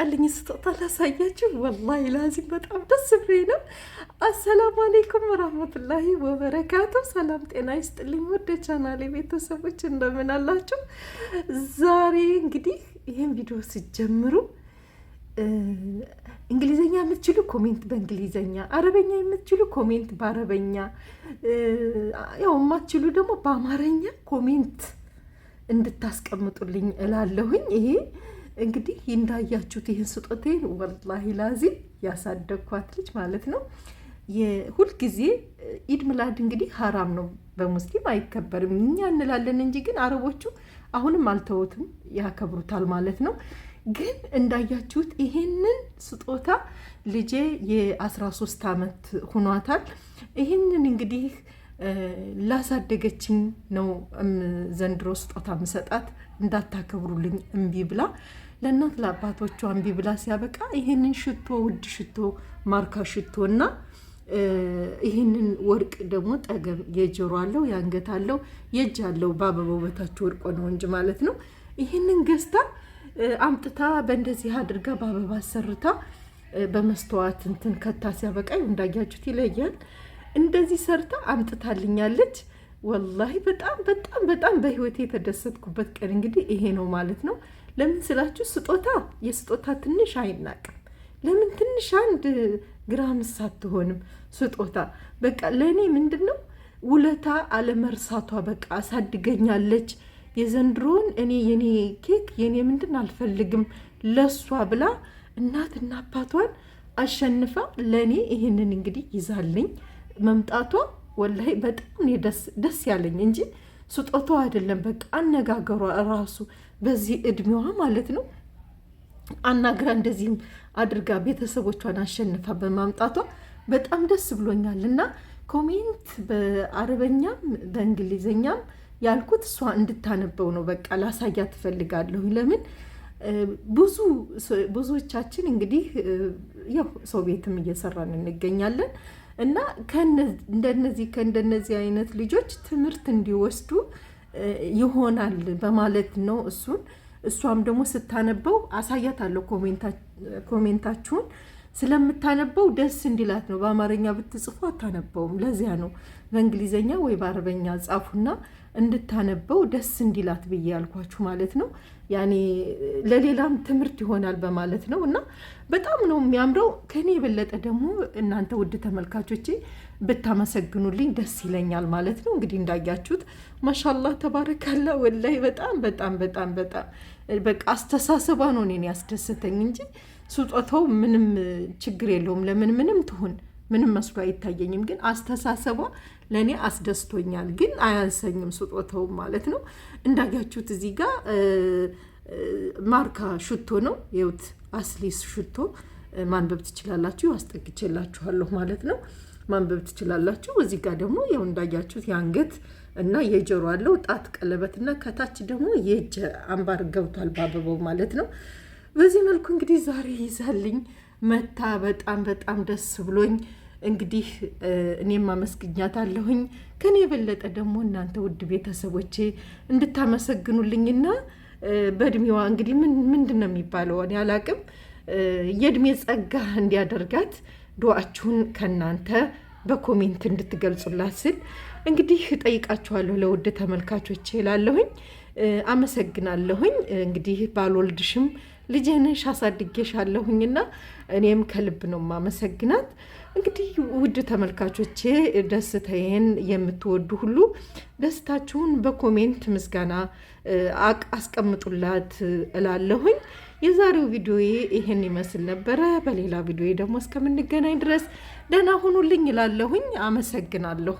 ያመጣልኝ ስጦታ ላሳያችሁ። والله لازم በጣም ደስ ብሎኝ ነው። السلام عليكم ورحمة الله وبركاته። ሰላም ጤና ይስጥልኝ ወደ ቻናሌ ቤተሰቦች እንደምን አላችሁ? ዛሬ እንግዲህ ይህን ቪዲዮ ስጀምሩ እንግሊዘኛ የምትችሉ comment በእንግሊዘኛ፣ አረበኛ የምትችሉ comment በአረበኛ፣ ያው የማትችሉ ደግሞ በአማርኛ comment እንድታስቀምጡልኝ እላለሁኝ። ይሄ እንግዲህ እንዳያችሁት ይህን ስጦታዬን والله لازم ያሳደግኳት ልጅ ማለት ነው። የሁልጊዜ ኢድ ሚላድ እንግዲህ ሀራም ነው፣ በሙስሊም አይከበርም እኛ እንላለን እንጂ ግን አረቦቹ አሁንም አልተውትም፣ ያከብሩታል ማለት ነው። ግን እንዳያችሁት ይሄንን ስጦታ ልጄ የ13 ዓመት ሁኗታል። ይሄንን እንግዲህ ላሳደገችኝ ነው ዘንድሮ ስጦታ ምሰጣት፣ እንዳታከብሩልኝ እምቢ ብላ ለእናት ለአባቶቿ እምቢ ብላ ሲያበቃ ይሄንን ሽቶ ውድ ሽቶ ማርካ ሽቶ እና ይህንን ወርቅ ደግሞ ጠገብ የጆሮ አለው የአንገት አለው የእጅ አለው በአበባው በታች ወርቆ ነው እንጂ ማለት ነው። ይህንን ገዝታ አምጥታ በእንደዚህ አድርጋ በአበባ ሰርታ በመስተዋት እንትን ከታ ሲያበቃ እንዳያችሁት ይለያል። እንደዚህ ሰርታ አምጥታልኛለች። ወላሂ በጣም በጣም በጣም በህይወቴ የተደሰትኩበት ቀን እንግዲህ ይሄ ነው ማለት ነው። ለምን ስላችሁ ስጦታ የስጦታ ትንሽ አይናቅም። ለምን ትንሽ 1 ግራም ሳትሆንም ስጦታ በቃ ለእኔ ምንድን ነው ውለታ አለመርሳቷ። በቃ አሳድገኛለች። የዘንድሮን እኔ የኔ ኬክ የኔ ምንድን አልፈልግም ለሷ ብላ እናትና አባቷን አሸንፋ ለእኔ ይህንን እንግዲህ ይዛልኝ መምጣቷ ወላሂ በጣም ደስ ያለኝ እንጂ ስጦታው አይደለም። በቃ አነጋገሯ እራሱ በዚህ እድሜዋ ማለት ነው አናግራ እንደዚህም አድርጋ ቤተሰቦቿን አሸንፋ በማምጣቷ በጣም ደስ ብሎኛል። እና comment በአረበኛም በእንግሊዘኛም ያልኩት እሷ እንድታነበው ነው። በቃ ላሳያ ትፈልጋለሁ። ለምን ብዙ ብዙዎቻችን እንግዲህ ያው ሰው ቤትም እየሰራን እንገኛለን እና እንደነዚህ ከእንደነዚህ አይነት ልጆች ትምህርት እንዲወስዱ ይሆናል በማለት ነው። እሱን እሷም ደግሞ ስታነበው አሳያታለሁ። comment ኣችሁን ስለምታነበው ደስ እንዲላት ነው። በአማርኛ ብትጽፉ አታነበውም። ለዚያ ነው በእንግሊዘኛ ወይ በአረበኛ ጻፉና እንድታነበው ደስ እንዲላት ብዬ ያልኳችሁ ማለት ነው። ያኔ ለሌላም ትምህርት ይሆናል በማለት ነው። እና በጣም ነው የሚያምረው። ከኔ የበለጠ ደግሞ እናንተ ውድ ተመልካቾቼ ብታመሰግኑልኝ ደስ ይለኛል ማለት ነው። እንግዲህ እንዳያችሁት ما شاء الله تبارك الله። والله በጣም በጣም በጣም በጣም በቃ አስተሳሰቧ ነው እኔን ያስደሰተኝ እንጂ ስጦታው ምንም ችግር የለውም። ለምን ምንም ትሁን ምንም መስሎ አይታየኝም። ግን አስተሳሰቧ ለእኔ አስደስቶኛል። ግን አያንሰኝም ስጦታው ማለት ነው። እንዳያችሁት እዚህ ጋር ማርካ ሽቶ ነው የውት አስሊስ ሽቶ ማንበብ ትችላላችሁ። አስጠግቼላችኋለሁ ማለት ነው። ማንበብ ትችላላችሁ። እዚህ ጋር ደግሞ ያው እንዳያችሁት የአንገት እና የጆሮ አለው ጣት ቀለበት እና ከታች ደግሞ የእጅ አምባር ገብቷል በአበባው ማለት ነው። በዚህ መልኩ እንግዲህ ዛሬ ይዛልኝ መታ በጣም በጣም ደስ ብሎኝ እንግዲህ እኔም አመስግኛታለሁኝ። ከኔ የበለጠ ደግሞ እናንተ ውድ ቤተሰቦቼ እንድታመሰግኑልኝና በእድሜዋ እንግዲህ ምንድን ነው የሚባለው እኔ አላቅም፣ የእድሜ ጸጋ እንዲያደርጋት ዱዓችሁን ከእናንተ በ comment እንድትገልጹላት ስል እንግዲህ እጠይቃችኋለሁ። ለውድ ተመልካቾቼ እላለሁኝ። አመሰግናለሁኝ። እንግዲህ ባልወልድሽም ልጄ ነሽ አሳድጌሻለሁኝና እኔም ከልብ ነው ማመሰግናት። እንግዲህ ውድ ተመልካቾቼ ደስታዬን የምትወዱ ሁሉ ደስታችሁን በ comment ምስጋና አስቀምጡላት እላለሁኝ። የዛሬው ቪዲዮዬ ይህን ይመስል ነበረ። በሌላ ቪዲዮዬ ደግሞ እስከምንገናኝ ድረስ ደህና ሁኑልኝ እላለሁኝ። አመሰግናለሁ።